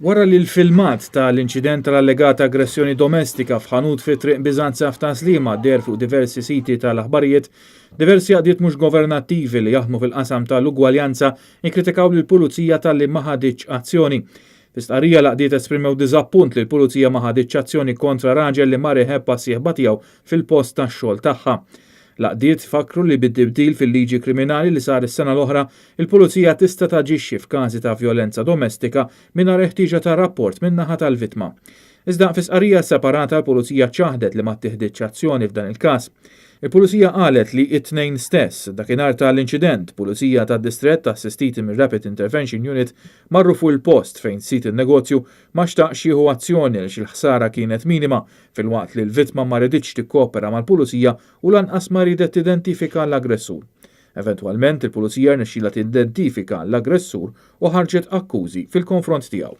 Wara li l-filmat tal-inċident tal-allegata aggressjoni domestika f'ħanut fi Triq Biżanza f'Tas-Sliema deher fuq diversi siti tal-aħbarijiet, diversi għaqdiet mhux governattivi li jaħdmu fil-qasam tal-ugwaljanza ikkritikaw lill-Pulizija talli ma ħaditx azzjoni. Fi stqarrija l-għaqdiet esprimew diżappunt li l-Pulizija ma ħaditx azzjoni kontra raġel li mar iħebb għas-sieħba tiegħu fil-post tax-xogħol tagħha. L-għaqdiet fakkru li bit-tibdil fil-liġi kriminali li sar is-sena l-oħra, il-Pulizija tista' taġixxi f'każi ta' vjolenza domestika mingħajr il-ħtieġa ta' rapport min-naħa tal-vittma. Iżda fi stqarrija separata l-Pulizija ċaħdet li ma ttieħditx azzjoni f'dan il-każ. Il-Pulizija qalet li it-Tnejn stess, dakinhar tal-inċident, Pulizija tad-Distrett assistiti mir-Rapid Intervention Unit marru fuq il-post fejn sid il-negozju ma xtaqx jieħu azzjoni għaliex il-ħsara kienet minima, filwaqt li l-vittma ma riditx tikkopera mal-Pulizija u lanqas ma ridet tidentifika l-aggressur. Eventwalment il-Pulizija rnexxielha tidentifika l-aggressur u ħarġet akkużi fil-konfront tiegħu.